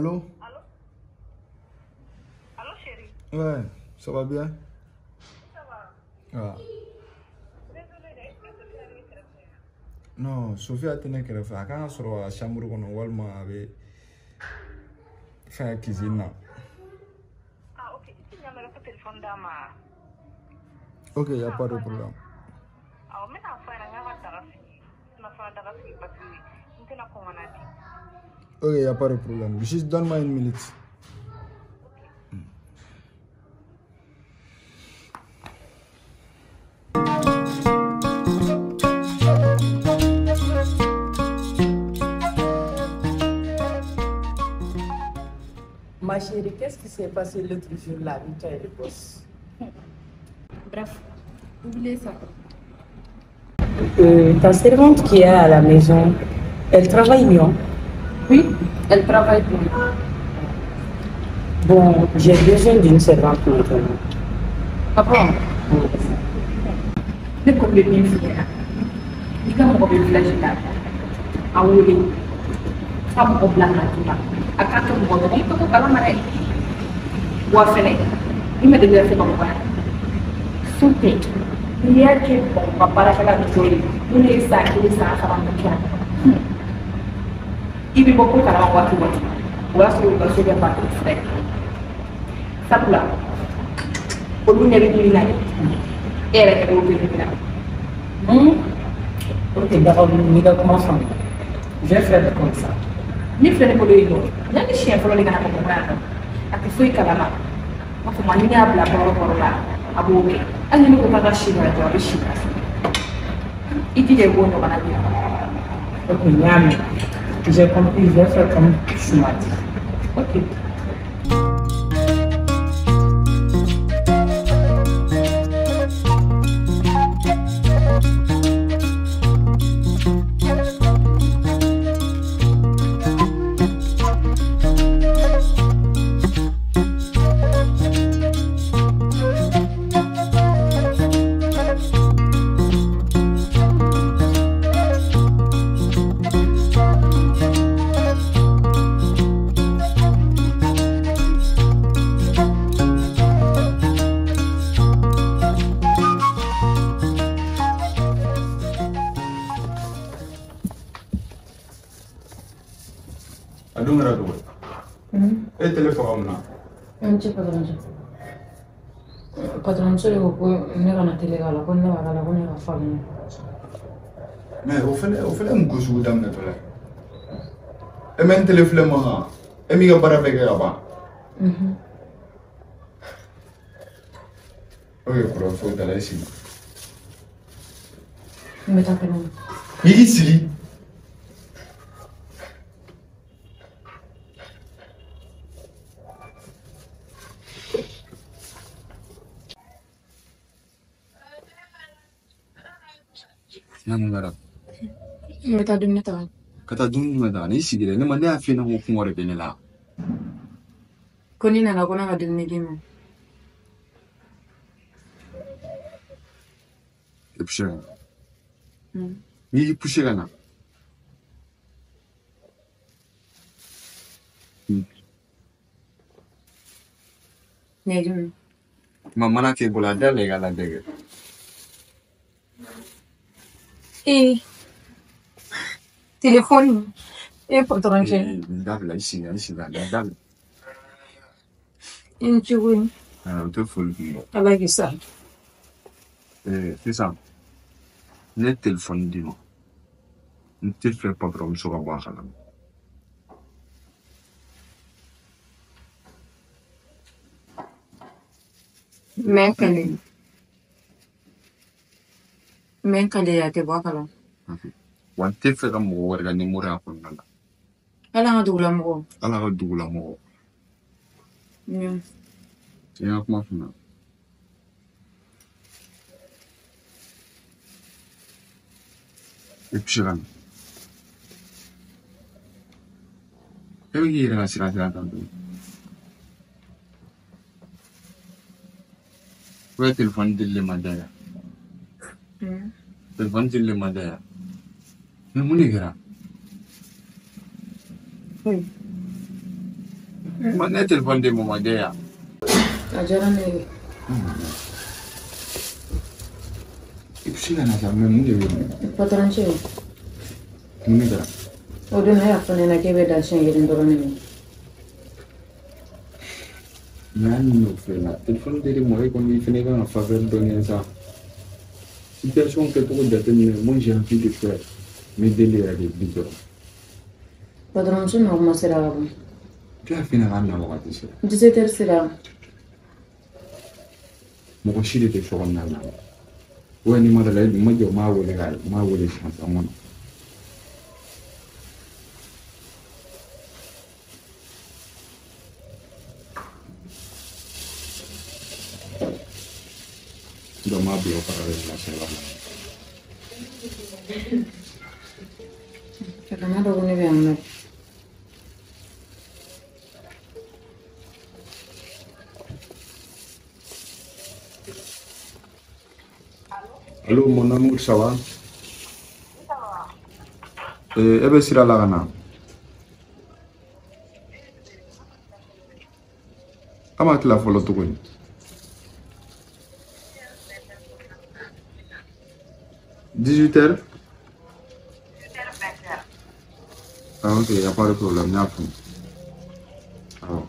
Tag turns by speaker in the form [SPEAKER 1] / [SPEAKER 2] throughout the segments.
[SPEAKER 1] Allô?
[SPEAKER 2] Allô? Allô, chérie?
[SPEAKER 1] Ouais, ça va bien?
[SPEAKER 2] Ça va?
[SPEAKER 1] Ah.
[SPEAKER 2] Désolée, est-ce que Sophia est kɛrɛfɛ?
[SPEAKER 1] Non, Sophia tɛ ne kɛrɛfɛ. A kan ka sɔrɔ a chambre kɔnɔ walima a bɛ fɛn cuisine na.
[SPEAKER 2] Ah, ok. I tɛ ɲa ma i ka téléphone d'a ma.
[SPEAKER 1] Ok, y a pas de problème.
[SPEAKER 2] Awɔ, n bɛna fɔ a ɲɛna n k'a ka daga sigi. N tɛna fana daga sigi parce que n tɛna kɔn ka na di.
[SPEAKER 1] Ok, y a pas de problème. Juste donne-moi une minute.
[SPEAKER 3] Ma chérie, qu'est-ce qui s'est passé l'autre jour là avec toi et le boss?
[SPEAKER 4] Bref, oubliez ça.
[SPEAKER 3] Ta servante qui est à la maison, elle travaille bien?
[SPEAKER 4] Oui, elle travaille bien.
[SPEAKER 3] Bon, j'ai besoin d'une servante maintenant.
[SPEAKER 4] Ah bon? Ne ko bɛ min f'i ɲɛna, i ka mɔgɔ bɛ village la, a wele ka mɔgɔ bila ka d'i ma, a k'a kɛ mɔgɔ dɔrɔn i tɔgɔ kalama dɛ. Wa fɛnɛ, i ma deli ka se Bamakɔ yan. So tɛ, n'i y'a kɛ Bamakɔ baarakɛla dɔ ye, minnu ye san 1 san 3 ninnu kɛ yan, i bɛ bɔ ko kalama waati o waati, o y'a sɔrɔ u ka so bɛ batiri sira ye. Sabula, olu ɲɛ bɛ min na dɛ, e yɛrɛ ɲɛ b'o min na.
[SPEAKER 3] Ok, d'accord, n'i ka kuma faamu. Je vais faire comme ça.
[SPEAKER 4] Min filɛ ne bolo yen nɔ, yanni siɲɛ fɔlɔ de ka na Bamakɔ yan nɔ, a tɛ foyi kalama. N b'a fɔ ma ni ne y'a bila baara o baara la, a b'o kɛ. Hali ni ne ko k'a ka si ka jɔ, a bɛ si ka se. I jija i b'o ɲɔgɔnna di yan.
[SPEAKER 3] Ok, n y'a mɛn. J'ai compris, je vais faire comme tu m'as dit.
[SPEAKER 4] Ok.
[SPEAKER 1] A dun kɛra cogo di? E ye télé faga mun na?
[SPEAKER 5] N ce patron cɛ. Patron muso de ko ko ne kana télé k'a la, ko ne b'a k'a la, ko ne ka falen.
[SPEAKER 1] Mais o fɛnɛ ye mun ko sugu daminɛtɔ la ye? E mɛ n télé filɛ ma han? E m'i ka baara bɛɛ kɛ ka ban? Ok, problème foyi t'a la, i sigi.
[SPEAKER 5] N bɛ taa kɛnɛma.
[SPEAKER 1] I k'i sigi. N'a mun kɛra?
[SPEAKER 5] N bɛ taa dumuni ta.
[SPEAKER 1] Ka taa dumuni jumɛn ta? N'i sigira ne ma, ne y'a f'i ɲɛna ko kɔngɔ de bɛ ne la.
[SPEAKER 5] Ko n'i nana ko ne ka dumuni d'i ma.
[SPEAKER 1] I poussé ka na. N'i y'i poussé ka na.
[SPEAKER 5] Ne ye jumɛn?
[SPEAKER 1] Ma mana t'e bolo, a dayɛlɛ i ka lajɛ kɛ.
[SPEAKER 5] Ee, téléphone. E patron cɛ.
[SPEAKER 1] Ee, dabila, i sigi, i sigi, a dabila.
[SPEAKER 5] I ni ce koyi.
[SPEAKER 1] O tɛ foli kun bɔ.
[SPEAKER 5] Ala k'i sara.
[SPEAKER 1] Ee, sisan, ne ye téléphone d'i ma. N tɛ fɛ patron muso ka bɔ a kalama.
[SPEAKER 5] Mɛ n kale. N bɛ n kale a tɛ bɔ a kalama.
[SPEAKER 1] Wa n tɛ fɛ ka mɔgɔ wɛrɛ ka nimoro y'a kɔnɔna la.
[SPEAKER 5] Ala ka dugulamɔgɔ.
[SPEAKER 1] Ala ka dugulamɔgɔ. I ka kuma faamuya. I poussé ka na. E bɛ k'i yɛrɛ ka sira sira tan tuguni. O ye téléphone dili man diya. Téléphone dili man diya. Mais mun de kɛra?
[SPEAKER 5] Foyi.
[SPEAKER 1] Ma ne téléphone de mama de ya.
[SPEAKER 5] A diyara ne ye.
[SPEAKER 1] I bɛ se ka na sa, mais mun de bɛ yen?
[SPEAKER 5] Patron cɛ.
[SPEAKER 1] Mun de kɛra?
[SPEAKER 5] O don ne y'a fɔ ne ɲɛna k'e bɛ dan siɲɛ kelen dɔrɔn de ma.
[SPEAKER 1] Mais hali n'o filɛ la, téléphone dir'i ma, e kɔni i fana kan ka faveur dɔ kɛ sa. Situation kɛcogo jateminɛ, moi j'ai envie de faire. N bɛ deli yɛrɛ de bi dɔrɔn.
[SPEAKER 5] Patron muso na kuma sera ka ban.
[SPEAKER 1] Tu y'a f'i ɲɛna k'a na wagati sera.
[SPEAKER 5] 17 heures sera.
[SPEAKER 1] Mɔgɔ si de tɛ so kɔnɔna la. O ni ma da la, e dun ma jɔ, n m'a wele ka n m'a wele sisan san kɔnɔ. Donc, m'a bila o parallèle la sɛbɛn la.
[SPEAKER 5] A kana dɔn ko ne bɛ yan nɔ.
[SPEAKER 1] Allô, mon amour, ça va? E bɛ sira la ka na. A ma tila fɔlɔ tuguni. 18 heures? Ah, ok, y a pas de problème, n y'a faamu. Awɔ.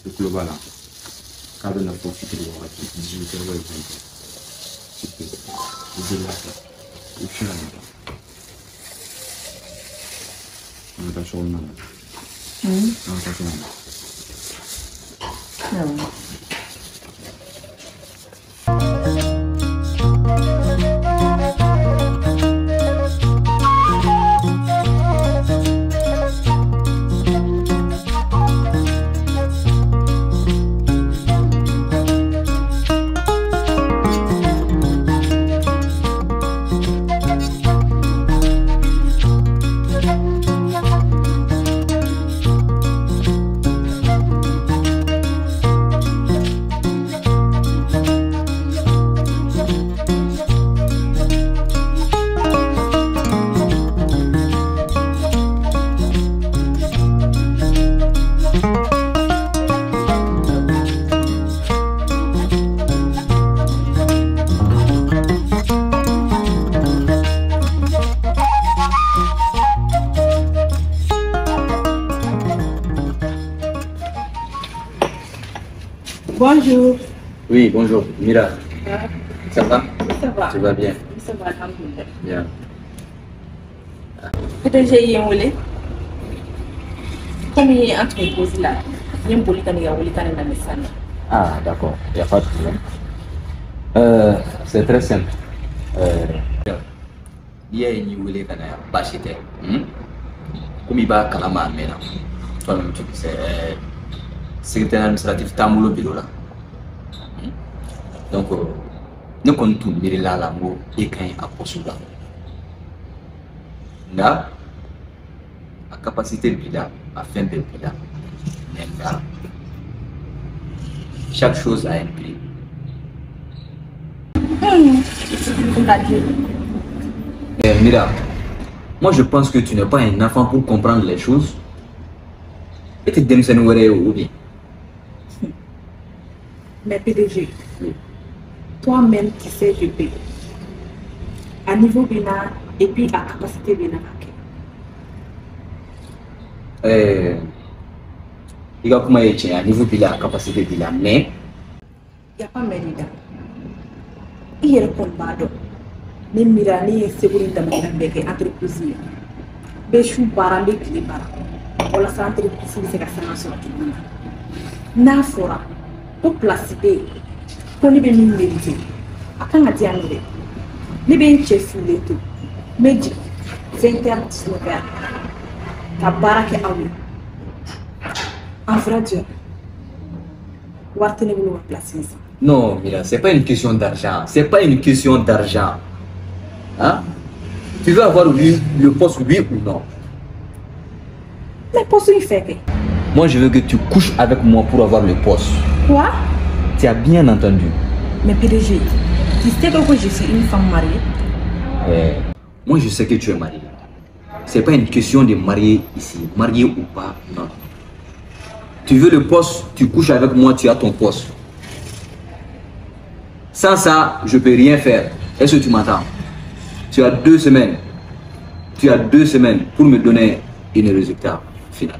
[SPEAKER 1] I tulo b'a la. K'a bɛ na fɔ fitiri wagati, 18 heures ou 20 heures. S'il te plaît, i delila fɛ. I bɛ se ka na. An ka taa so kɔnɔna na. An ka taa so kɔnɔ.
[SPEAKER 5] Awɔ.
[SPEAKER 4] Bonjour.
[SPEAKER 6] Oui, bonjour. Mira, ça va?
[SPEAKER 4] Ça va.
[SPEAKER 6] Tu vas bien?
[SPEAKER 4] Ça va, alhamdoulilah.
[SPEAKER 6] Bien.
[SPEAKER 4] PDG ye n wele. Komi an tun bɛ pause la, n ye n boli ka n'i ka welekan de lamɛn sisan nɔ.
[SPEAKER 6] Ah, d'accord. Il n'y a pas de problème. C'est très simple. N'i y'a ye n y'i wele ka na yan, baasi tɛ. Komi i b'a kalama a mɛnna. Toi-même, tu sais, secrétaire administratif t'an bolo bureau la. Donc, ne kɔni tun miirila la n ko e ka ɲi a poste la. Nka a capacité b'i la, a fɛn bɛɛ b'i la. Mais nka chaque chose a un prix.
[SPEAKER 4] C'est-à-dire?
[SPEAKER 6] Eh, Mira, moi je pense que tu n'es pas un enfant pour comprendre les choses. Et tu denmisɛnnin wɛrɛ ye o bien?
[SPEAKER 4] Mais PDG,
[SPEAKER 6] Oui.
[SPEAKER 4] toi-même tu sais je paye. À niveau bina et puis à capacité bina.
[SPEAKER 6] I ka kuma ye tiɲɛ ye, a niveau b'i la, a capacité b'i la, mais
[SPEAKER 4] Y a pas mais dedans. I yɛrɛ kɔni b'a dɔn. Ne Mira, ne ye seko ni damayira bɛɛ kɛ entreprise ye. N bɛ su baara, n bɛ tile baara. Walasa entreprise bɛ se ka sanga sɔrɔ cogo min na. N'a fɔra ko place bɛ yen, ko ne bɛ min mériter, a kan ka di yan nɔ dɛ. Ne bɛ n cɛ furulen to, n bɛ jigin 20 heures 19 heures ka baara kɛ aw ye. En vrai dire, wari tɛ ne bolo ka place in san.
[SPEAKER 6] Non, Mira, c'est pas une question d'argent. C'est pas une question d'argent. Hein? Tu veux avoir lui, le poste, oui ou non?
[SPEAKER 4] Mais poste in fɛ kɛ.
[SPEAKER 6] Moi, je veux que tu couches avec moi pour avoir le poste.
[SPEAKER 4] Quoi?
[SPEAKER 6] Tu as bien entendu.
[SPEAKER 4] Mais PDG, tu sais que je suis une femme mariée?
[SPEAKER 6] Eh, Moi, je sais que tu es marié. C'est pas une question de marier ici, marié ou pas, non. Tu veux le poste, tu couches avec moi, tu as ton poste. Sans ça, je peux rien faire. Est-ce que tu m'entends? Tu as 2 semaines. Tu as 2 semaines pour me donner un résultat final.